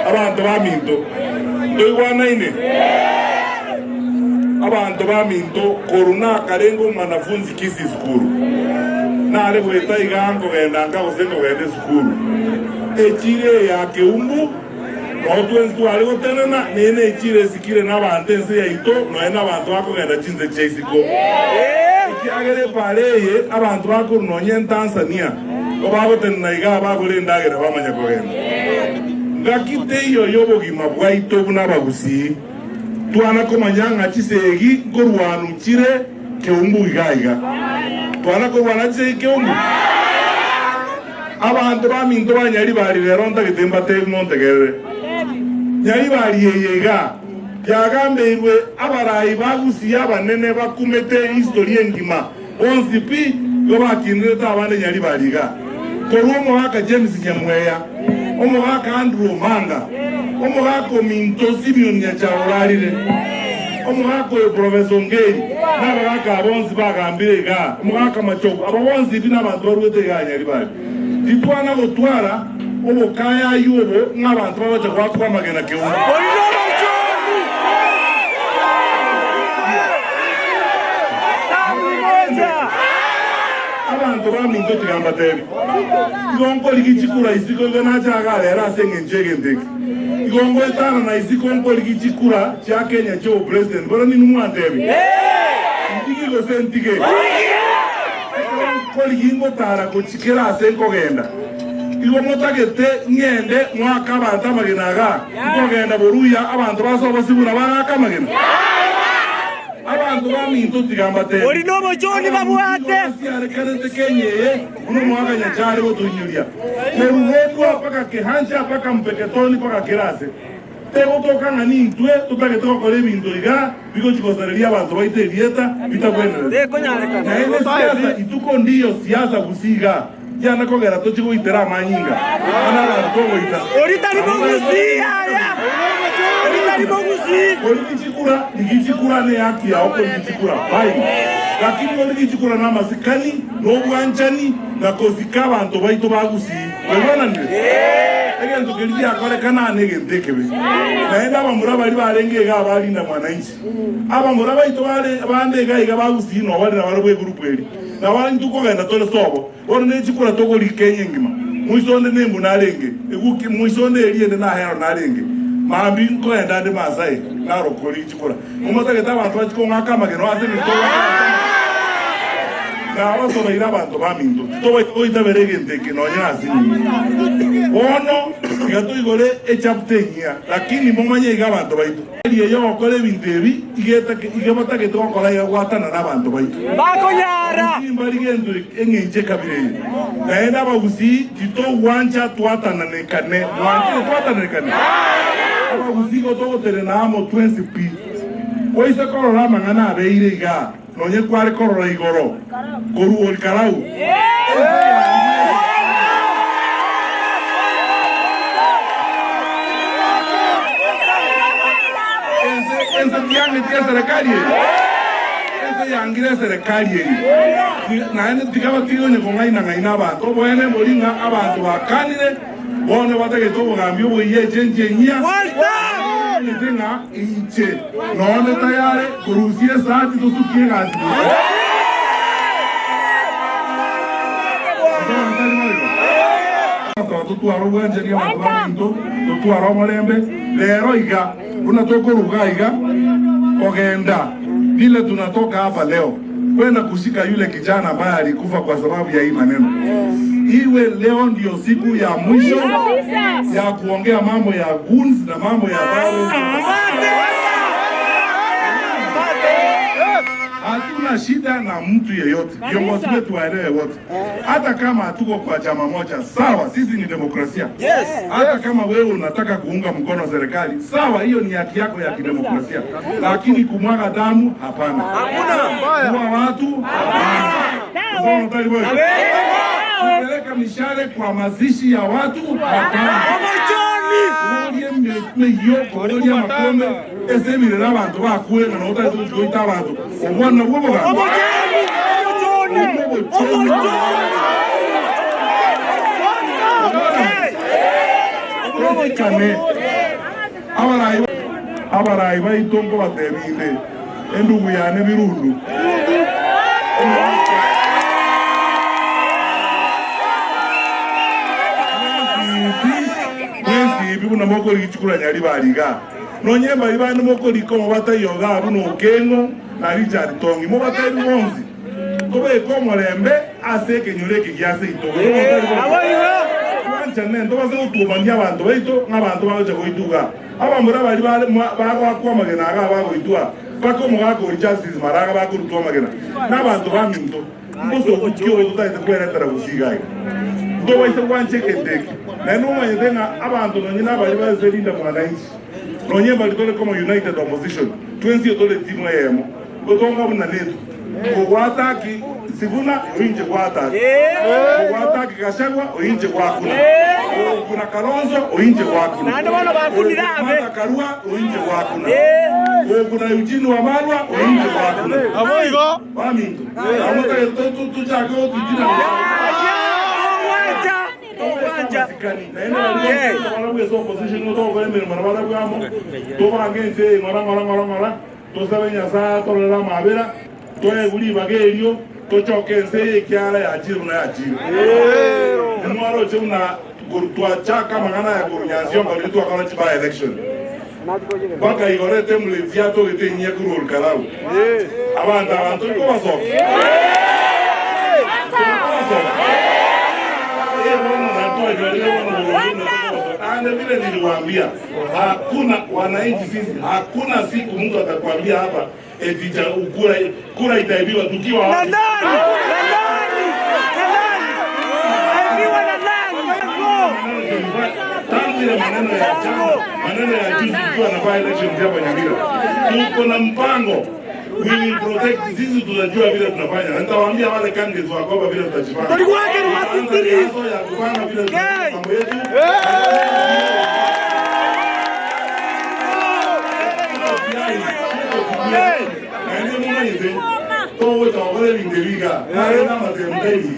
Abanto baminto, ntoigwanaine? Abanto baminto, korwa nakarenge omwanafunzi Kisii School, nare goeta igaa nkogenda nka gose nkogenda esukuru echiro eye ya Keumbu, noo twensi tware gotenena, neye nechiro esikire nabanto ense yaito, nonya nabanto bakogenda chinse chia isiko. Ekiagera epaara eye abanto bakorwa nonya Entanzania, nigo bagotenena igaa bagore endagera bamanya kogenda. Ngaki teiyo y'obogima bwaito buna abagusii, twana komanya ng'a chisegi nkorwanu chire keumbu iga iga. Twana korwana chisegi keumbu? Abanto baminto ba Nyaribari rero ntagete mbatebi montegerere. Nyaribari eye iga yagambeirwe abarai ba Gusii abanene bakumete history engima bonsi pi igo bakinderete abande Nyaribari iga. Korwa omogaka James Nyamweya, omogaka Andrew Omanga, omogaka ominto Simeon Nyachae orarire, omogaka oyo Professor Ongeri, na abagaka aba bonsi bagambire igaa, omogaka Machogu, aba bonsi pi nabanto baruete igaa Nyaribari. Titwana gotwara obokayayu obo ng'a abanto bagocha goakwa amagena keumbu. Abanto baminto tiga mbatebi, Igo nkorigia chikura isiko igo nache iga rero ase engencho y'egento eke. Igo ngoetanana isiko nkorigia chikura chia Kenya chi'obopresident. Bono ninwe mwantebi, Ntige gose ntige? Ekero nkorigia ngotara gochia kera ase nkogenda, igo motagete ng'ende ngoake abanto amagena igaa? Nkogenda boruya abanto base obosio buna bagaaka amagena? Abanto baminto tiga mbateebie, Ori nobochoni babwate. Abagusii basiarekanete Kenya eye buna omogaka Nyachae are gotoinyoria, korwa Lodwar mpaka Kehancha mpaka Mpeketoni mpaka kera ase. Tegotoka ng'a nintwe totagete gokora ebinto iga bigochia gosareria abanto baito erieta bitabwenereti. Naende siasa ituko ndiyo siasa gusii igaa tiana kogera tochie goitera amanyinga buna abanto togoita. Ori tari mogusii yaya. Ori tari mogusii. Korigia chikura, rigia chikura ne haki yao korigia chikura fine, lakini origie chikura na amasikani na obwanchani na kosika abanto baito ba Gusii. Twaigwananire? Egento keria giakorekana negento ekebe. Naende abamura baria barenge igaa ba Linda Mwananchi, abamura baito bare bande iga iga ba Gusii nobare nabarabwo egurupu eria, nabo intwe kogenda tore sobo. Bono nechikura togorika enye engima. Moiso onde nembu narenge, eguki moiso onde eria ende nahero narenge. Mambia nkoenda ande Masai narokore chikura. Momotagete abanto bachie kong'aka amageno ase engencho togoaka abanto amagena. Nabasobeire abanto baminto, titobaisa goitabera egento eke nonya ase nyinga. Bono tiga toigore echapter enyia, lakini momanye iga abanto baito. Eria ey'ogokora ebinto ebi iga batagete gokora iga gwatana nabanto baito. Bakonyara. Abagusii mbari gento eng'encho ekabira eye. Naende abagusii titogwancha twatananekane. Mwanchire twatananekane? Abagusii igo togotenena amo twensi pi. Oise korora amang'ana abeire igaa, nonye kware korora igoro korwa Olkarau, ense yangire Ense ense tiangeti eserekari eye, ense yangire eserekari eye. Ti- Naende tiga batige onye kong'aina-ng'aina abanto. Oboene mbori ng'a abanto bakanire, bono batagete obogambi oboyia echenchi enyia. Omanyete ng'a inche nonde tayare korusia esati tosukie egasi gose. Gose tari boigo? Totware obwanchani abanto baminto, totware omorembe rero iga buna tokoruga iga kogenda vile tunatoka hapa leo kwenda kushika yule kijana ambaye alikufa kwa sababu ya hii maneno. Iwe leo ndio siku ya mwisho ya kuongea mambo ya goons na mambo ya violence. Hatuna shida na mtu yeyote, viongozi wetu waelewe wote, hata kama hatuko kwa chama moja, sawa, sisi ni demokrasia. Hata kama wewe unataka kuunga mkono serikali, sawa, hiyo ni haki yako ya kidemokrasia, lakini kumwaga damu hapana, kuua watu hapana. Kusema ukweli wewe. Kupeleka mishale kwa mazishi ya watu hapana. Koboria emeyio, koboria amakombe ase emirero abanto bakure na nabo otagete gochia goita abanto. Obwo nabwo obogambi? Obwo obochenu. Tosikane. Abarai abarai baito nkobatebia inde, endugu yane Birundu. Mwesipi buna mokorigia chikura nyaribari igaa. Nonye mbari bande mokorika omobataiyo igaa buna Okeng'o na Richard Tong'i, mobatebie bonsi, Tobeke omorembe ase ekenyoro eke gia seito, gose motari bobe. Twanchane, ntobase gotuomania abanto baito ng'a abanto bagocha goituga. Abamura baria bare bagoakwa amagena igaa bagoitwa, mpaka omogaka oria Justice Maraga bakorutwa amagena nabanto baminto. Mbosoku ki obo totagete kweretera gose iga iga? Ntobaise gwancha egento eke. Naende momanyete ng'a abanto nonye nabaria bare Linda Mwananchi, nonye mbari tore komo United Opposition, twensi tore timu eyemo. Gotonga buna netu. Kogwataki Sifuna, oinche gwataki. Kogwataki Gachagua, oinche gwakuna. Kogokuna Kalonzo, oinche gwakuna. Naende bono bakunire abe. Kogokuna Martha Karua, oinche gwakuna. Kogokuna Eugene Wamalwa, oinche gwakuna. Naboigo. Baminto, nabo motagete tochake gotitina. Ogwancha, ogwancha. Naende baria bonsi barabwo ase opposition nigo togokora emeremo nabarabwo amo, tobange ense eye ng'ora ng'ora ng'ora ng'ora. Tosabe Nyasae atororere amabera, toegwe ribaga erio, tochoke ense eye ekiagera yachire buna yachire. Nimwaroche buna twachaka amang'ana aya korwa Nyansiongo riria twakora chi by election mpaka igoro etemplate yatogete enyia korwa Olkalau. Abanto aba ntori kobasokia? Tori kobasokia? Ee bono natwanyorire bono boronge buna tokobasokia. Naende vile niliwaambia Hakuna wananchi sisi, hakuna siku mtu atakwambia hapa eti cha kura, kura itaibiwa tukiwa Na wapi? nani? Na nani? Na nani? Aibiwa na nani? Tangu ile maneno ya jana, maneno ya juzi tukiwa na by elections hapa Nyamira, tuko na mpango we will protect. Sisi tutajua vile tunafanya, na nitawaambia wale candidates wako hapa vile tutajipanga. Tolikuwake ni Tutaanza masistiri. rehearsal ya kupanga vile Hey. mambo yetu. Naende momanyete togocha gokora ebinto ebi iga, nare namatemo taibi.